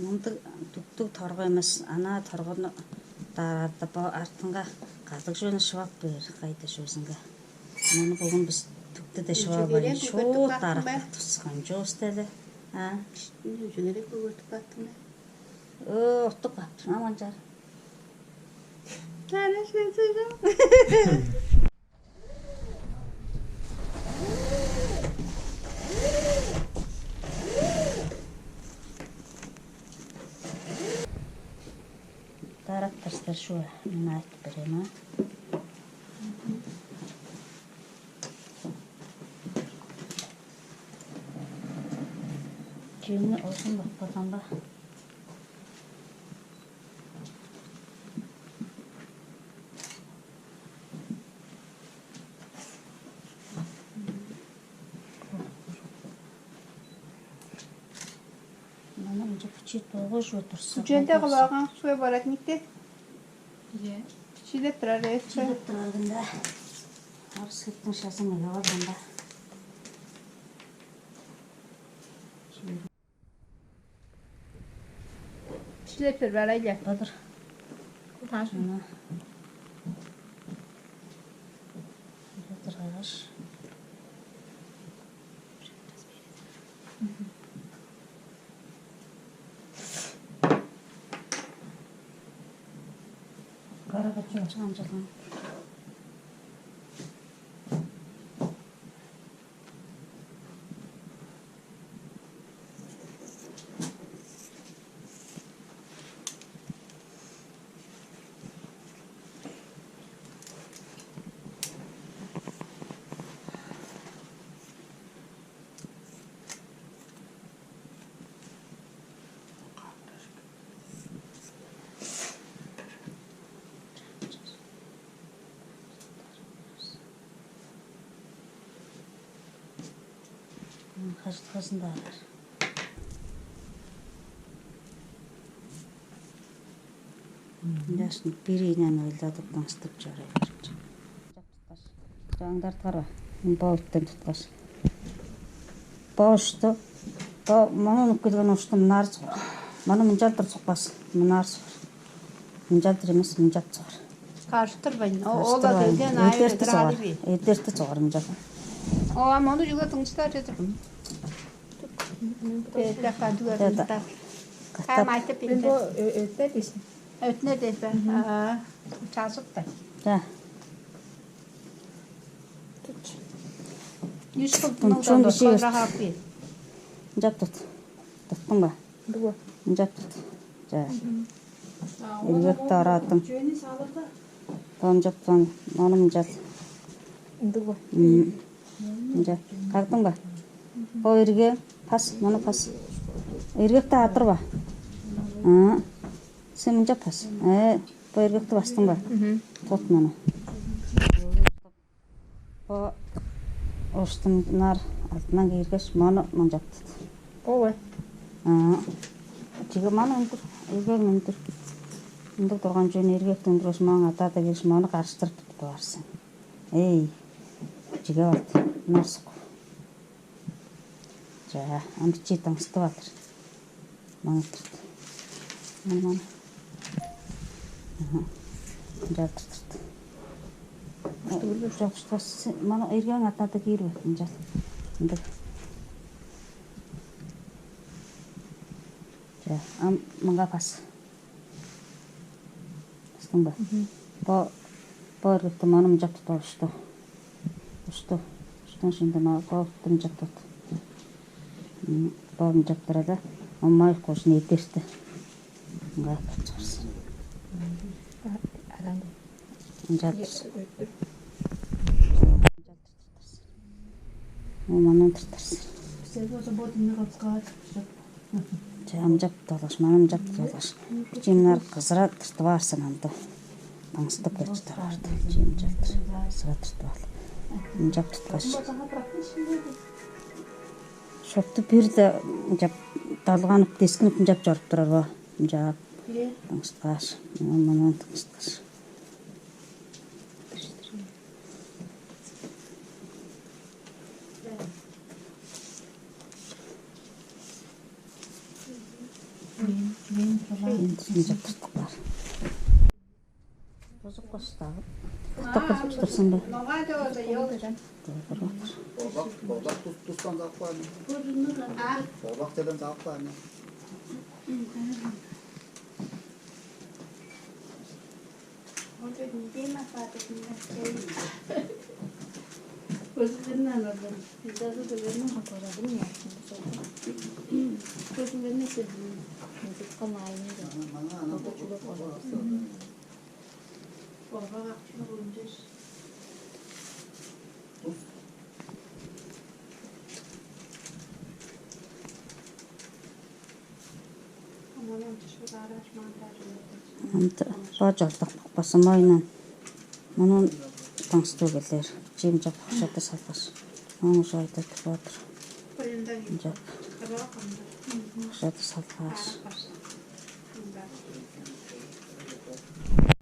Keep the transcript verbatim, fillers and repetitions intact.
Ындыг дуктуг торгу эмес, анаа торгуну даараарда, бо артынга кадыг чүвени шывап бээр, кайда чүвезинге. Муну бөгүн бис дүктү-даа шывап албайн, шуут даарап каптывыс, кончуус-даа эле. А? Чүгерек бөгөртүп каптың бе? Өө, оттуп каптым, аманчаар. Даараш берсе жок. Даарап каштар шуга, мен айтып берем, а. Чүнү озун бакпадан ба? Мынам ынча бичии догуш отурса. Күчелде кылаагаң шуе барат никте. Ие. Чилеп турар эс. Чилеп турар кында. Арыс хиттин шазын ыгавар кында. Чилеп тур барайлар. Бадыр. Куташ. Ана. Бадыр кагаш. Кара качан чыган чыган. Хажытказын-даа алар. Мгм. Яшны биринен ойладып, таңстып чорай берчү. Чаңдарткар ба? Бо үттен туткаш. Бо ушту, бо мону үнүп келген ушту мынаар сугар. Мону мынчалдыр сукпас, мынаар сугар. Мынчалдыр эмес, мынчап сугар. Карыштырбайн. Ол Карыштырбайн. Келген айыр Эдерти сугар. Эдерти сугар мынчап. О, а мону жуга тыңчылар чедир. Бедде кадыгар Бедде. Катап. Кам айтып Мен билди. Бо өтте дейсің. Өтне дейсің. Аа, чажыпты. Да. Үш кылдың Чон киши кырга каппый. Мынчап тут. Туттуң ба? Дугу. Мынчап тут. За. Иргекти арааттың. Жөні салырда. Тон жап тон, ону мынчал. Дугу. Мынча. Кагдың ба? Бо ирге пас, муну пас. Иргекти атыр ба? А. Сен мынча пас. Э, бо иргекти бастың ба? Тот муну. Бо оштуннар алтынан кииргеш, мону мынчаптыт. Ой. А, чиге маны үндүр, эргең үндүр. Үндүр турган чүвени эргекти үндүргеш, моң атаада кириш, мону карыштырып туттуп аар сен. Эй, чиге бат, нарсык. Чаа, ам бичии таңстып алыр. Маңыттырды. Маны, маны. Мынча тыртырды. Чок, что мана эргең атнада киир бе, мынча. Мындыг. Ча, ам мынга пас. Астың ба? Бо, бо эргекти маны мынча тутуп ушту. Ушту. Уштун шынды ма, бо мынча тут. Бо мынча турада. Ам май кошун эдерти. Мынга качырсын. Адан. Мынча. Оманан тыртарсың. Сен болза бодуңну капкаар. Чамчап долаш, манамчап долаш. Чимнер кызыра тыртып аарсың амды. Таңстып кетчиптер барды. Чимчептер. Кызыра тыртып ал. Мынчап туткаш. Шопту бир да мынчап далганып, дескинип мынчап чоруп турар бо. Мынчап таңсыткаш. Манан таңсыткаш. Ындыг чаптыртык бар. Бузук баштагы. Кытык кылып туттурсун бе? Долдуруп отур. Болбак, болбак тус, тустан салып каан. Болбак челен салып каан. Көзүлдерин алырдым. Биздазы дөгерин апарадым я. Көзүлдерин эсердим. Музыкка маайын да. Маңа анам Чулуп болур. Болбак акчылык он беш. Ынта бо чолдук база моюндан мунун таңстуу келер. Чиим чок хушады салгаш, ону ужуайдыртып отур. Ынчап хушады салгаш,